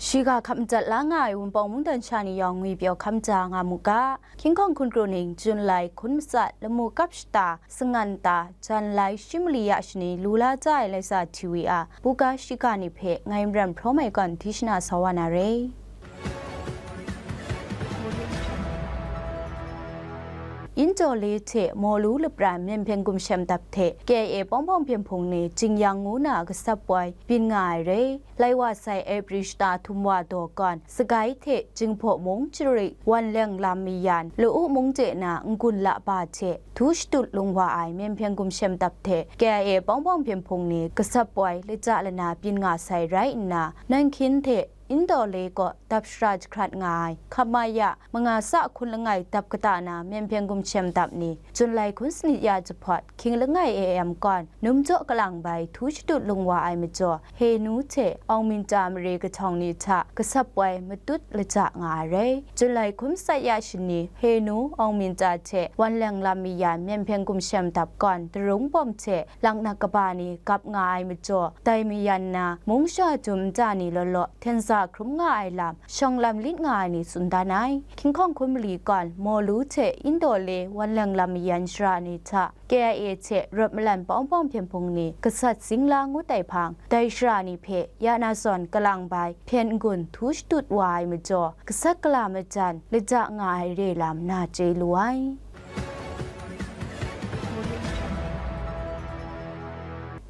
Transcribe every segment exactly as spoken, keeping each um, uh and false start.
Shiga hkap madat la nga ai Wunpawng mungdan sha ni yawng ngwi pyaw hkam ja nga mu ga. Hkying hkawng hkun kru ning, Jun lai hkun matsat, lamu kap shata, sangan ta, jan lai shi mali ya shani lu la ja ai Laisa T V a buga shiga ni hpe ngai Maram Hpraw Mai kawn hti shana sa wa na re. Indaw le hte Mawlu lapran Myen Hpyen Gumshem Dap hte K I A Pawng Pawng Hpyen Hpung ni Jingyang ngu na gasap woi byin nga ai re. Lai wa sai April shata htum wa daw kawn, Sagai hte Jinghpaw mung chari Wanleng lam mayan, Lu-u mung de na n-gun la ba hte htu shatut lung wa ai Myen Hpyen Gumshem Dap hte K I A Pawng Pawng Hpyen Hpung ni gasap woi laja lana byin nga sai rai nna, Nanghkyin hte Indaw le kaw dap shara jahkrat nga ai Khamaya manga sa hkun langai dap kata na Myen Hpyen Gumshem Dap ni Jun lai hkun sanit ya jahpawt hkying langai A M kawn, Numjaw kalang bai htu shatut lung wa ai majaw, Henu hte Awng Minta mare kahtawng ni hta gasap woi matut laja nga ai rai. Jun lai hkun matsat ya shani, Henu, Awng Minta hte Wanleng lam mayan Myen Hpyen Gumshem Dap kawn, Darung Bawm hte Laknak kaba ni gap nga ai majaw, dai mayan na mung sha dum nta ni law law, hten za hkrum nga ai lam, shawng lam lit nga ai ni tsun dan ai. Hkying hkawng hkun mali kawn, Mawlu hte Indaw le Wanleng lam mayan shara ni hta K I A hte Rawt Malan Pawng Pawng Hpyen Hpung ni gasat zingla ngut ai hpang, dai shara ni hpe ya na zawn kalang bai hpyen n-gun htu shatut wa ai majaw, gasat gala majan laja nga ai re lam na chye lu ai.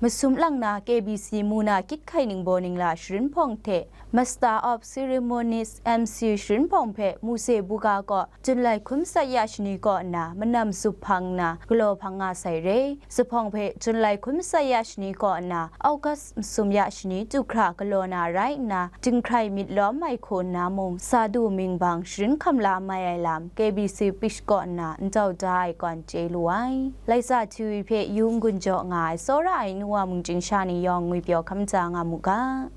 Masum lang na K B C Muna Kit Hkai Ningbaw Ningla Sharin Hpawng hte Master of Ceremonies M C Sharin Hpawng hpe Muse buga kaw Jun lai hkun matsat ya shani kaw nna manam zup hpang nna galaw hpang nga sai re. Zuphpawng hpe Jun lai hkun matsat ya shani kaw nna August masum ya shani du hkra galaw na rai nna, dinghkrai myit lawm ai hku nna mung sa du mingbang sharin hkam la mai ai lam K B C Pish kaw nna ndau da ai kawn chye lu ai. Laisa T V hpe yu n-gun jaw nga ai tsawra ai nu wa mung chying sha ni yawng ngwi pyaw hkam ja nga mu ga.